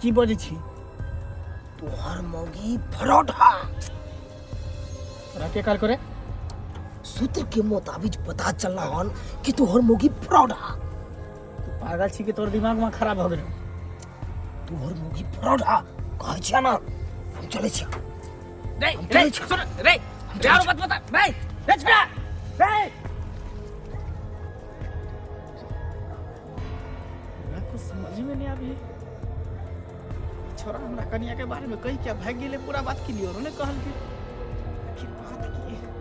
की बजै छी? तोहर मौगी फ्रॉड हा। तोरा के कहल करे? सूत्र के मुताबिक पता चल हन कि तोहर मौगी फ्रॉड हा। तू पागल छी कि तोहर दिमाग में खराब हो गेल? तोहर मौगी फ्रॉड हा कहै छिया ना, हम चलै छिया। रे हम रे चलै छिया। सुन रे, रे आरो मत बता रे, रे छोड़ा रे। हमरा कुछ समझ में नहीं आबी। छोरा हमरा कनिया के बारे में कही क्या भाग गेले, पूरा बात क्लियर ने कहल के आखिर बात की है?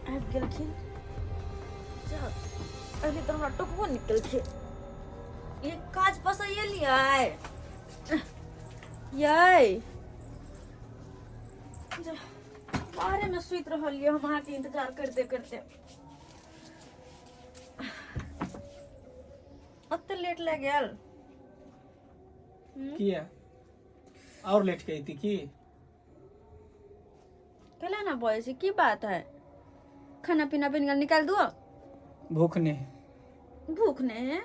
आबि गेलखिन। जा, अभी तऽ हमरा टोकबो नहि केलखिन। एक काज पर एलियै यै, जा, बाहरेमे सुति रहलियै हम अहाँके इंतजार करिते करिते। ओते लेट लागि गेल? किया, और लेट के अयती की? केला ना बजै छी? की बात है? खाना पीना बनि गेल, निकालि दो। भूख नहीं है। भूख नहीं है?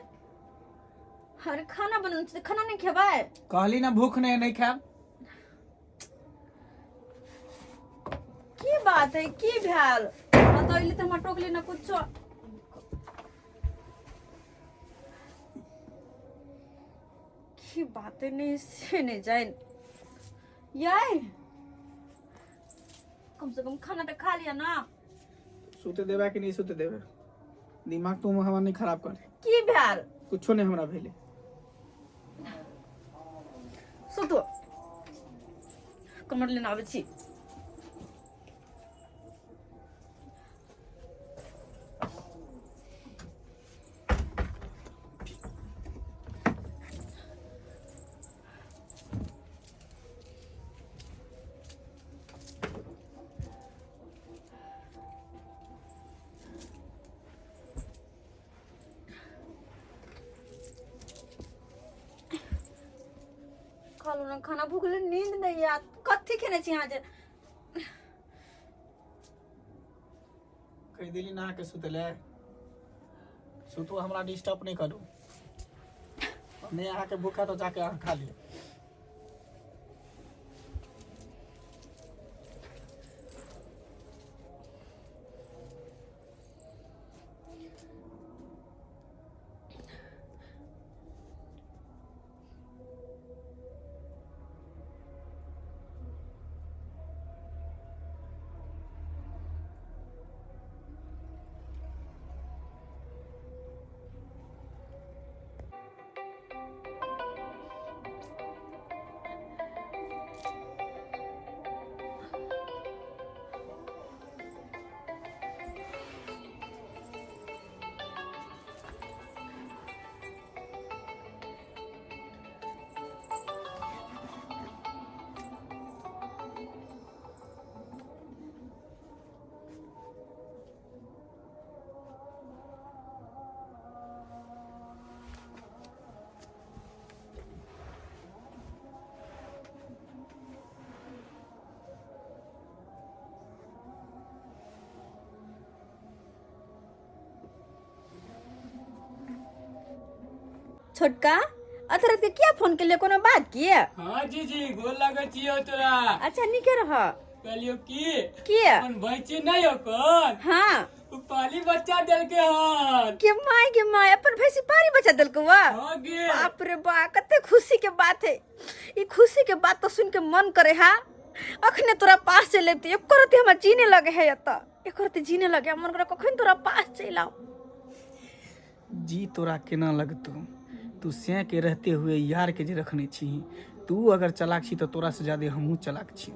अरे खाना बनल छै, खाना नहीं खेबै? कहली ना भूख नहीं है, नहीं खायब। की बात है, की भेल? बतैली तऽ हमरा टोकली ना कुछो। की बात है, नहीं से नहीं जाइन याय। कम से कम खाना तो खा लिया ना। सुते देबे कि नहीं सुते देबे? दिमाग तू हमर नहीं खराब कर। की भेल? कुछो नहीं हमरा भेले। सुतू, कमर लेने आबै छी। खा लो ना खाना, भूख लगे, नींद नहीं आत। कथी खेने छी अहाँ जे? कहि देली ना अहाँके सुतले, सुतू, हमरा डिस्टर्ब नहि करू। नहि अहाँके भूख है तऽ जाके अहाँ खा लिअ। छोटका, अथरत के किया फोन केलिए? कोनो बात किए? हाँ जी जी, गोर लगै छियौ तोरा। अच्छा, नीके रह। कहलियौ की किए? अपन बच्ची नहीं हो कौन? हाँ। उ पाली बच्चा देलके हन। के my, के my, अपन भैंसी पारी बच्चा देलको वा? हाँ गे। बाप रे बा, कते खुशी के बात है। ई खुशी के बात तो सुन के मन करे हा अखने तोरा पास चलि अबिती। एको रत्ती हमरा जीने लगे है एतऽ, एको रत्ती जीने लगे। मन करे कखन तोरा पास चलि आउ। जी तोरा केना लगतौ? तू सैं के रहते हुए यार के जे रखने छी। तू अगर चलाक छी तऽ तोरा से ज्यादा हमहूँ चलाक छी।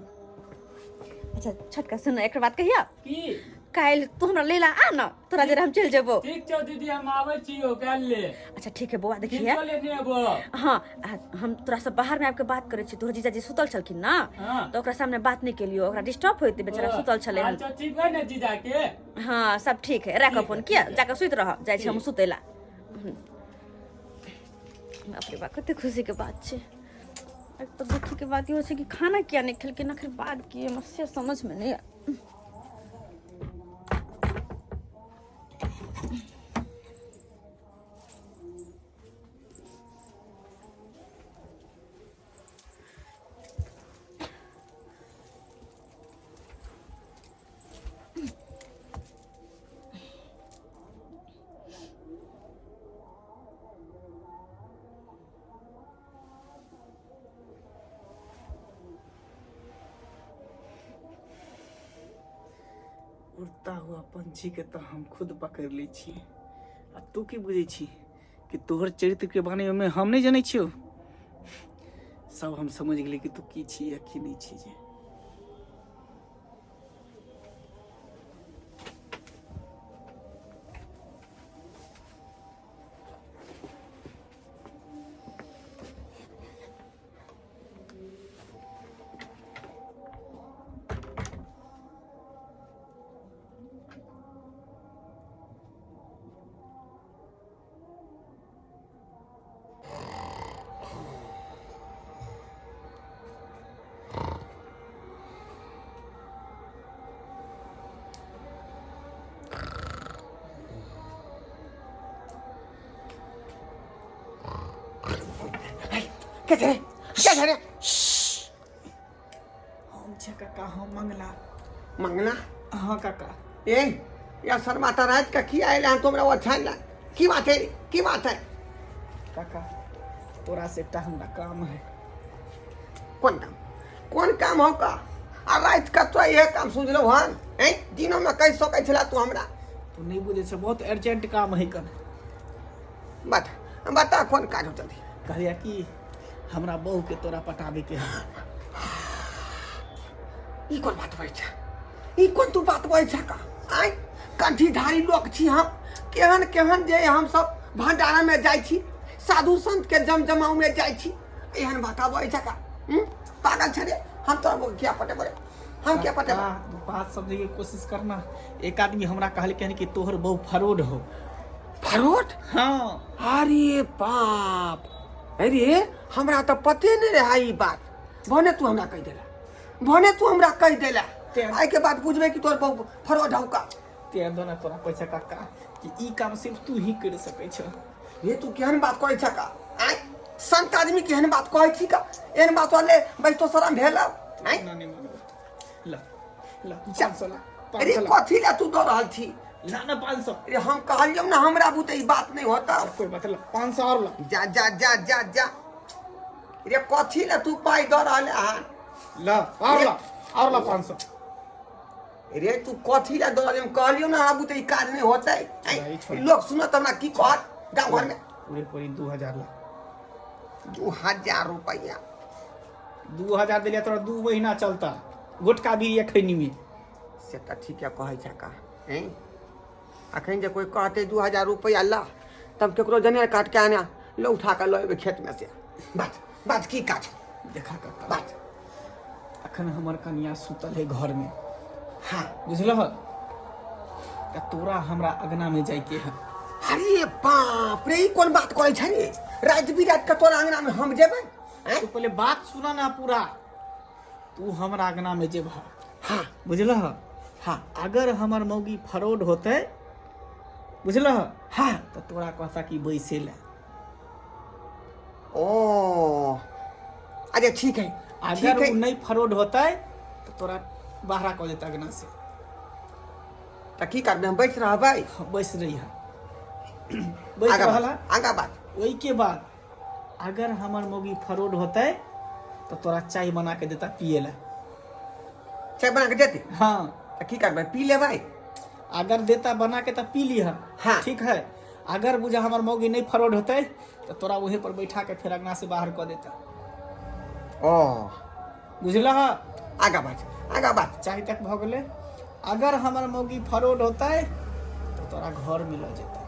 अच्छा छोटका, सुन, एक बात कहिया? की? काल्हि तू हमरा लै ला आ न, तोरा जरे हम चलि जेबो। ठीक छौ दीदी, हम आबै छियौ काल्हि ले। अच्छा ठीक है बौआ, देखिए किनको लेने अबो। हाँ, आ, हम तोरा से बाहर में आबि के बात करै छी। तोहर जीजाजी सुतल छलखिन ना, हाँ। तऽ ओकरा सामने बात नहि केलियो, ओकरा डिस्टर्ब होइतै, बेचारा सुतल छलै हन। अच्छा ठीक है ने जीजा के? हाँ सब ठीक है, राख ठीक फोन है, किया ठीक है। जाके सुति रह, जाइ छी हम ठीक। सुतै ला। बाप रे बाप, कते खुशी के बात छै। एक तऽ दुखी के बात इहो छै कि खाना किया नहि खेलकै, आखिर बात की हमरा से समझ में नहि आयल। उड़ता हुआ पंछी के तो हम खुद पकड़ लै छी, आ तू की बुझै छी कि तोहर चरित्र के बारे में हम नहीं जनै छियौ? सब हम समझ गेलियै कि तू की छी या की नहीं छी। जे के छे, के छे रे? हम छे काका, हम मंगला। मंगला? हाँ काका। ए या शर्माता रात का की आयल हन तोमरा अच्छा ला? की बात है, की बात है? काका, तोरा से एकटा हमरा काम है। कौन काम? कौन काम हो का? आ रात का तो यह काम सुझलो हन? ए दिनों में कह सकै छला तू हमरा? तू नहीं बुझे छे, बहुत अर्जेंट काम है कन। बता बता कौन काज हो जल्दी। कहलिया कि हमरा बहू के तोरा पटाबे के है। ई कोन बात होइ छै? ई कोन तू बात होइ छै का? आय कंठीधारी लोक छी हम, केहन केहन जे हम सब भंडारा में जाइ छी, साधु संत के जम जमाव में जाइ छी, एहन बात आबै छै का? पागल छै रे, हम तोरा बहू किया पटेबै रे? हम किया पटेबै? काका, तू बात समझे के कोशिश करना। एक आदमी हमरा कहलकै हन कि तोहर बहू फरोड हो। फरोड? हाँ। अरे बाप अरे, हमरा तऽ पते नहि रहै ई बात। भने तू हमरा कहि देला, भने तू हमरा कहि देला। आइ के बाद बुझबै कि तोहर बहू फरोड हौ का। तें दोना तोरा कहै छै काका कि ई काम सिर्फ तू ही कर सकै छ। ये तू केहन बात कहै छ का? आँय संत आदमी केहन बात कहै छी का? एहन बात वाले बैठो तो शरम भेल? आँय ना नहीं मानबो। ला ला जा। 500 ला, अरे 500 ला। कथी ला तू दऽ रहल छी? ला ना 500। अरे हम कहलियौ ना हमरा बुते ई बात नहीं होता। कोई बात ला 500 और ला। जा जा जा जा जा। रे कथी ला तू पाई दऽ रहल हन? ला और ला, और ला 500। रे तू कथी ला दऽ रहल? हम कहलियौ ना हमरा बुते ई काज नहीं होतै। आँय, नहीं, छोड़। लोग सुनत हमरा की कहत गाँव घर में? पूरे पूरी 2000 ला। 2000 रुपया? 2000 दिलिया तोरा 2 महीना चलता, गुटका भी ये खैनी में। से तऽ ठीके कहै छै का। हैं अखन जे कोई कहते 2000 रुपया ला, तब केकरो जनेर काट के आना लो उठा के लऽ एबै खेत में से। बात बात की काज? देखा काका, बात। अखन हमर कनिया सुतल है घर में। हाँ। बुझलह? त तोरा हमरा अगना में जाइके है। अरे बाप रे, ई कोन बात कहै छै रे? राति बिराति के तोरा अंगना में हम जेबै? हैं? तू पहले बात सुना ना पूरा। तू हमरा अंगना में जेबह। हाँ। बुझलह? हाँ। अगर हमर मौगी फरोड होते, बुझलह? हाँ। तो तोरा कहता कि बैसे ला। ओ अरे ठीक है, अगर ठीक है। वो नहीं फरोड होते तो तोरा बाहरा कह देता अंगना से। त की करबै, हम बैठ रहबै? हाँ, बैस रही है, बैस आगा रहल बात, है। आगा बात। ओहि के बाद अगर हमर मौगी फरोड होते तो तोरा चाय बना के देता पिए ला। चाय बना के देती? हाँ। त की करबै, पी लेबै? अगर देता बना के तो पी लिह। हाँ। ठीक है। अगर बुझा हमर मौगी नहीं फरोड होते तो तोरा वहीं पर बैठा के फिर अंगना से बाहर कऽ देता। ओ बुझलह? आगा बात, आगा बात। चाय तक भऽ गेलै। अगर हमर मौगी फरोड होतै तो तोरा घर में लऽ जेतै।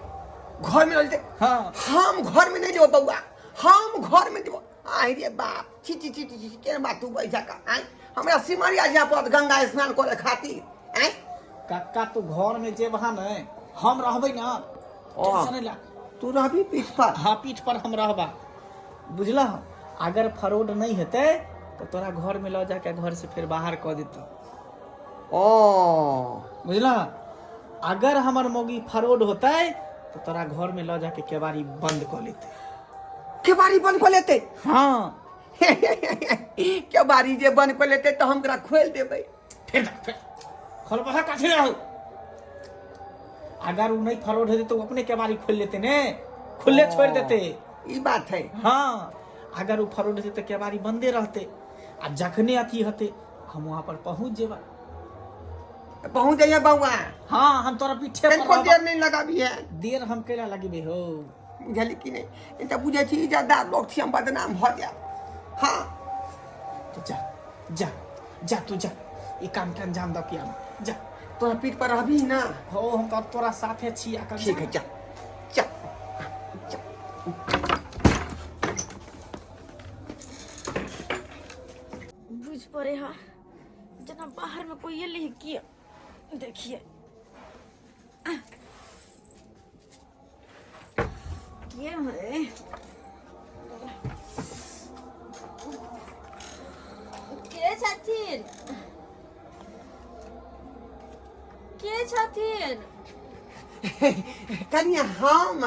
घर में लऽ जेतै? हाँ। हम घर में नहीं जेबो बौआ, हम घर में जेबो। आहि रे बाप, छी छी छी छी छी, केहन बात तू बैठा का? आँय, हमरा सिमरिया जाय पड़त गंगा स्नान करे खातिर? आँय कक्का, तू घर में जेबहा ने, हम रहबै ना, टेंशन नहीं ला। तू रहबी पीठ पर? हाँ, पीठ पर हम रहबा, बुझला? अगर फरोड नहीं हेतै तो तोरा घर में लऽ जाके घर से फिर बाहर कऽ देतौ। ओ। बुझला? अगर हमर मौगी फरोड होतै तो तोरा घर में लऽ जाके केबाड़ी बंद कऽ लेतै। केबाड़ी बंद कऽ लेतै? हाँ। केबाड़ी जे बंद कऽ लेतै तऽ हम ओकरा खोलि देबै। फिर फिर खोलबहा कथी रहू? अगर उ नहीं फरोड हेतै तो उ अपने केबाड़ी खोलि लेतै ने, खुले छोड़ि देतै। ई बात है। हाँ, अगर उ फरोड हेतै तऽ केबाड़ी बंदे रहतै आ जखने अथी हेतै हम वहां पर पहुंच जेबै। पहुंच जाइए बौआ। हाँ, हम तोरा पीछे पर तनिको रहबा। देर नहीं लगाबी है। देर हम कैला लगेबे हो? बुझली कि नहीं? नहीं तऽ बुझै छी इज्जतदार लोग छी, हम बदनाम भऽ जायब। हाँ। तो जा जा जा, तू जा, ई काम के अंजाम दऽ के आब जा। तोरा पीठ पर रहबी ना? हो, हम तो तोरा साथे छी आ। ठीक है, जा जा जा। बुझ पड़े हा जेना बाहर में कोई एलै है की। देखिए के है, के छथिन, के छथिन? कनिया, हम।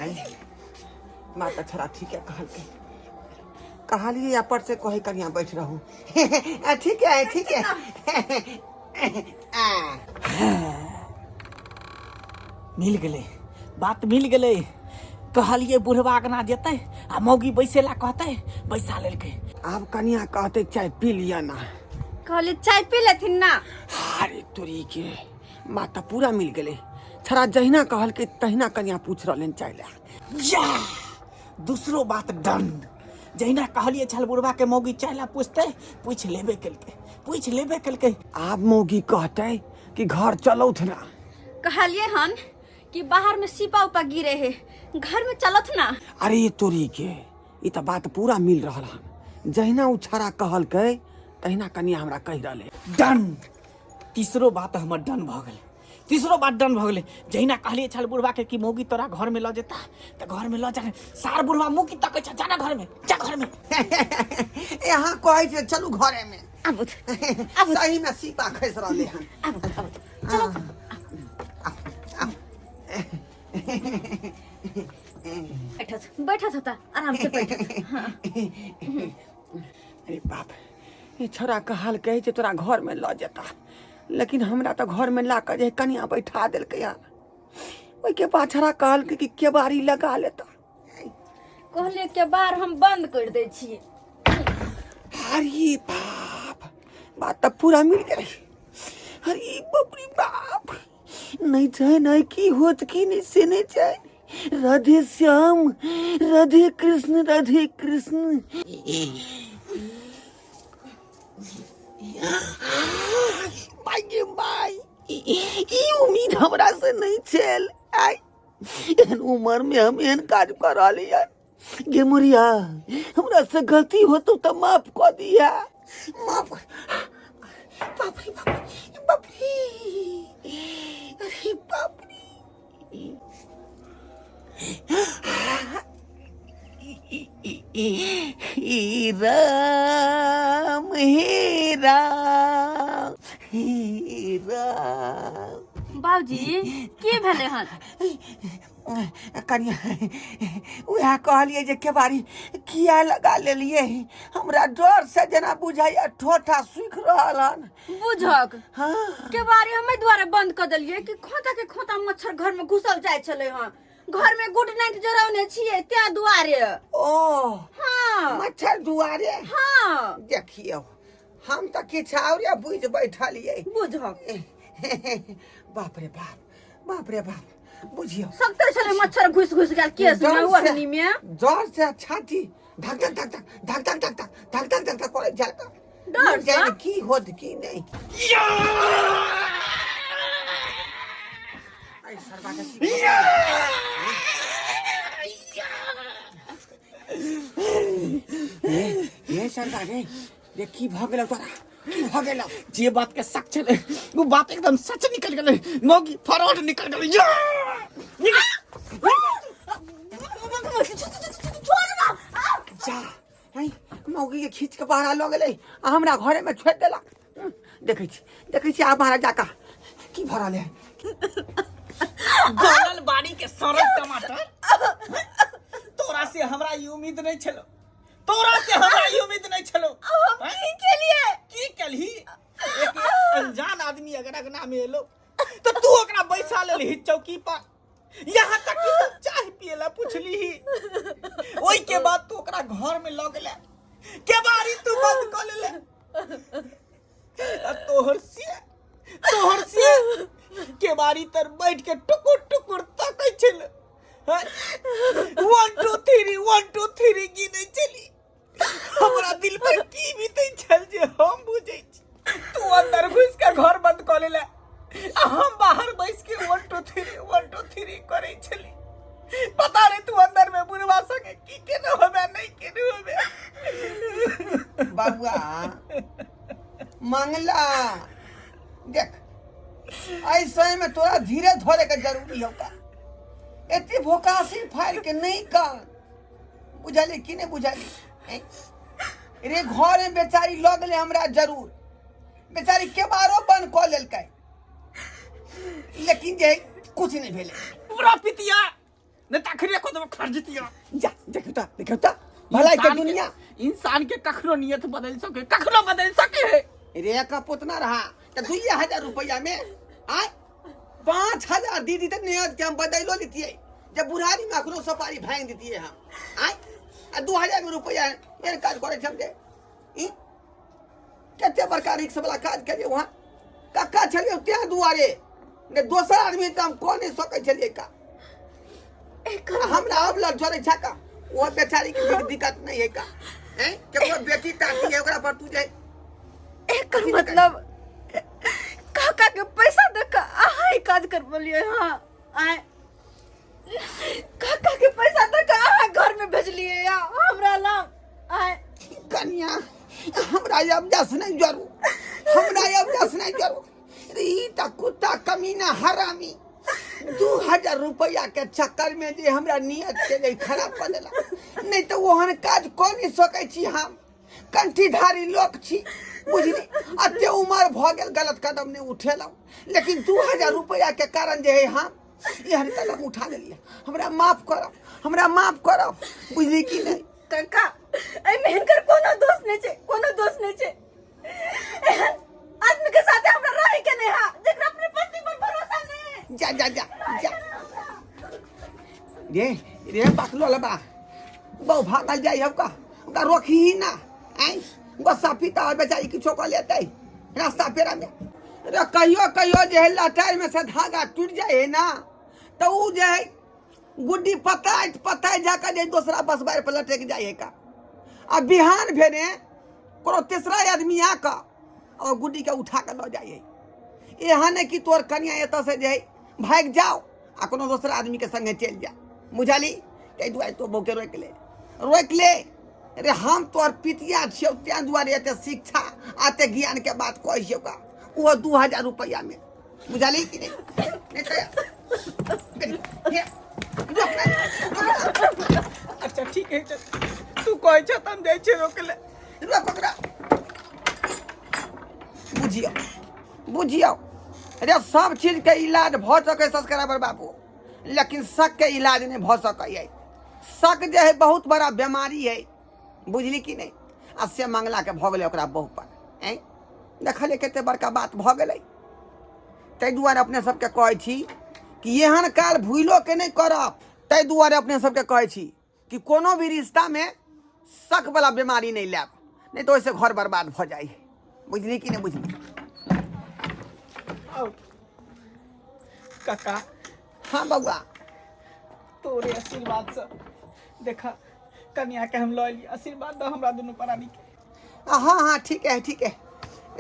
आई माता, छोरा ठीक है कहलकै, कहलिए या पर से कहे कनिया बैठ रहू। ठीक है, ठीक है। आ, मिल गेलै, बात मिल गेलै। कहलिए बुढ़वा अगना जेतै आ मौगी बैसे ला कहतै, बैसा लेलकै। आब कनिया कहते चाय पी लिया ना। कहली चाय पी लेथिन ना। अरे तोरी के, बात तऽ पूरा मिल गेलै। छड़ा जहिना कहलकै तहिना कनिया पूछ रहलन चाय ला। या, दूसरो बात डन। जहिना कहलिए छल बुढ़वा के मौगी चाय ला पूछतै, पूछि लेबे केलकै, पूछि लेबे केलकै। आब मौगी कहतै कि घर चलौथ ना। कहलिए हन कि बाहर में सीपा उपा गिरे है, घर में चलत ना। अरे तोरी के, ई तऽ बात पूरा मिल रहल हन। जहिना उ छड़ा कहलकै तहिना कनिया हमरा कहि रहलै। डन, तीसरो बात हमर डन भऽ गेलै, तीसरो बात डन भऽ गेलै। जहिना कहलिए छल बुढ़वा के कि मौगी तोरा घर में लऽ जेता, तऽ घर में लऽ जा। सार बुढ़वा मुँह की तकै छ? जा ना घर में, जा घर में। यहाँ कहै छै चलू घरे में। आबू आबू। सही में सीपा खसि रहलै हन। आबू आबू, चलो। बैठत बैठत होता, आराम से बैठत। हाँ। अरे बाप, ई छोरा कहलकै जे तोरा घर में लऽ जेता, लेकिन हमरा तऽ घर में ला कऽ जे कनिया बैठा देलकै हन, ओहिके बाद छोरा कहलकै कि केबाड़ी लगा लेता। कहलिए के बार हम बंद कर दै छियै। अरे बाप, बात तऽ पूरा मिल गेलै। अरे बाप रे बाप, नहि छै नहि की होत की नहि से नहि छै। राधे श्याम राधे कृष्ण राधे कृष्ण। भाई गे भाई, ई उम्मीद हमरा से नहीं छल। आइ एहन उम्र में हम एहन काज कर रहलियै। गे मुरिया, हमरा से गलती होतो तऽ माफ कऽ दिया, माफ। बाप रे बाप, बाप रे, अरे बाप रे। हे राम, हे राम, हे राम। बाबूजी, की भेलै हन? कनिया, उएह कहलियै जे केबाड़ी किया लगा लेलियै? हमरा डर से जेना बुझाइया ठोठा सूखि रहल हन। बुझक हाँ। केबाड़ी हम एहि दुआरे बंद कऽ देलियै कि खोता के खोता मच्छर घर में घुसल जाइ छलै हन। घर में गुड नाइट जरौने छियै, तें दुआरे। ओ। हाँ। मच्छर दुआरे? हाँ। देखियौ, हम तऽ किछु औरे बुझि बैठलियै। बुझक। बाप रे बाप, बाप रे बाप, बुझियौ सख्त छलै मच्छर घुसि घुसि गेल केस में, डर से- ओढ़नी में। डर से छाती धक धक धक धक धक धक धक धक धक धक धक धक करै छल का। डर जाने सँ? की होत की नहि। अरे सरबा के की ये सरबा रे रे की भऽ गेलौ तोरा, की भऽ गेलौ? जे बात के शक छलै वो बात एकदम सच निकल गेलै, मौगी फ्रॉड निकल गेलै। या! जा है मौगी के खींच के बाहर लऽ गेलै आ हमरा घरे में छोड़ि देलक। देखै छी, देखै छी आब बाहर जाकऽ की भऽ रहल है। गलल बाड़ी के सड़ल टमाटर, तोरा से हमरा ई उम्मीद नहीं छलो, तोरा से हमरा ई उम्मीद नहीं छलो। हम की केलिए? की केलही? एक अनजान आदमी अगर अगना में एलो तो तू ओकरा बैसा लेलही चौकी पर, यहाँ तक कि तू चाय पिए ला पूछली ही। ओई के बाद तू ओकरा घर में लऽ गेले, केबाड़ी तू बंद कऽ लेले आ तोहर से केबाड़ी तर बैठ के टुकुर टुकुर तकै छल। 1 2 3 1 2 3 गिनै छली। हमरा दिल पर की बीतै छल जे हम बुझै छी। तू अंदर घुस के घर बंद कऽ लेले आ हम बाहर बैस के 1 2 3 1 2 3 करै छली। पता नहीं तू अंदर में बुढ़वा संगे की केने होबे नहीं केने होबे। बबुआ मंगला देख, ऐसे में तोरा धीरे धरे के जरूरी होता, एते भोकासी फाड़ के नहीं कर, बुझली कि नहीं बुझली? रे घर में बेचारी लऽ गेलै हमरा जरूर, बेचारी केबारो बंद कऽ लेलकै, लेकिन जे कुछ नहीं भेलै। पूरा पितिया नहीं तखने को तो खर्जतिया। जा देखू त, देखू त भलाई के दुनिया। इंसान के कखनो नियत बदल सके, कखनो बदल सके है। रे का पोतना रहा त 2000 रुपया में आय 5000 दीदी त नियत के हम बदलो लेतिए, जब बुढ़ारी में अखनो सपारी भांग देतिए हम आय। आ 2000 में रुपया एहन काज करे छम जे ई कते बड़का रिक्स वाला काज करिए। वहाँ कक्का छलिए तें दुआरे ने दोसर आदमी त हम कह नहीं सकै छलिए का। हमरा अब लग जरे छा का, वो बेचारी के भी दिक्कत नहीं है का, हैं केकरो बेटी ताती है ओकरा पर तू जे एकर मतलब काका के पैसा दे के अहाँ ई काज करबलिए। हाँ आय काका के पैसा दे के अहाँ घर में भेजलिए या हमरा लग आय। कनिया हमरा अब जस नहीं जरू, हमरा अब जस नहीं जरू। रे ई त कुत्ता कमीना हरामी 2000 रुपया के चक्कर में जे हमरा नियत के जे खराब कर देला, नहीं तो ओहन काज कऽ नहीं सकै छी हम, कंठीधारी लोक छी बुझली, एते उमर भऽ गेल गलत कदम नहीं उठेलहुँ, लेकिन 2000 रुपया के कारण जे है हम एहन कदम उठा लेलियै। हमरा माफ करब, हमरा माफ करब, बुझली कि नहीं? काका एहिमे हिनकर कोनो दोष नहीं छै, कोनो दोष नहीं छै। एहन आदमी के साथे हमरा रहे के नहीं है जेकरा अपने पति पर भरोसा नहीं है। जा जा जा जा रे रे बकलो लबा बहु भागल जाय हौ का, ओकरा रोकी ही ना आइ गुस्सा पीता है बेचारी किछो कऽ लेतै रास्ता पेरा में। रे कहियो कहियो जे है लटार में से धागा टूट जाए है ना, तो उ जे है गुड्डी पताइत पताइत जाकर जे दोसरा बसबार पर लटक जाए है का। आ बिहान भेने कोनो तेसरा आदमी आकऽ और गुड्डी के उठा के लऽ जाए है। एहन नहीं कि तोर कनिया एतऽ से जे है भागि जाओ आ कोनो दोसरा आदमी के संगे चलि जा, बुझली? ताहि दुआरे तोर बहू के रोकि ले, रोकि ले। रे हम तोर पितिया छियौ तें दुआरे एते शिक्षा आ एते ज्ञान के बात कहै छियौ का, ओहो 2000 रुपैआ में, बुझली कि नहीं? नहीं तो रोक ना, रोक ना। अच्छा ठीक है, चल तू कहै छ त हम जाइ छियै रोक ले। रोक ओकरा। बुझियौ, बुझियौ रे सब चीज के इलाज भऽ सकै सब्सक्राइबर बाबू, लेकिन शक के इलाज नहीं भऽ सकै है। शक जे है बहुत बड़ा बीमारी है, बुझली कि नहीं? आ से मंगला के भऽ गेलै ओकरा बहु पर, ऐं देखलियै कते बड़का बात भऽ गेलै। ताहि दुआरे अपने सबके कहै छी कि एहन काल भूलो के नहीं करब। ताहि दुआरे अपने सबके कहै छी कि कोनो भी रिश्ता में शक वाला बीमारी नहीं लायब, नहीं तो ओहिसे घर बर्बाद भऽ जाइ है, बुझली कि नहीं बुझली? आओ। काका। हाँ बउआ। तोरे आशीर्वाद से देखा कन्या के हम लऽ एलियै, आशीर्वाद दऽ हमरा दुनू प्राणी के। हाँ हाँ, ठीक है ठीक है।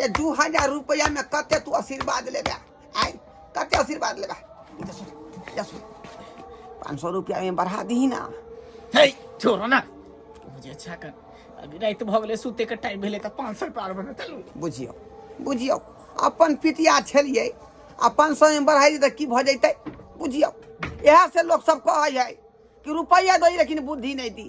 ए 2000 रुपया में कते तू आशीर्वाद लेबे? आय, कते आशीर्वाद लेबे? इधर सुन, इधर सुन, 500 रुपया में बढ़ा दही ना। हे, छोड़ो ना, मुझे अच्छा कर, अभी राति भऽ गेलै, सुते के टाइम भेलै, तऽ 500 रुपया आर बना चलू। बुझियौ बुझियौ, अपन पितिया छलियै आ 500 में बढ़ाइ तऽ की भऽ जैतै? बुझियौ, इएह से लोक सब कहै है कि रुपैआ दै लेकिन बुद्धि नहि दी।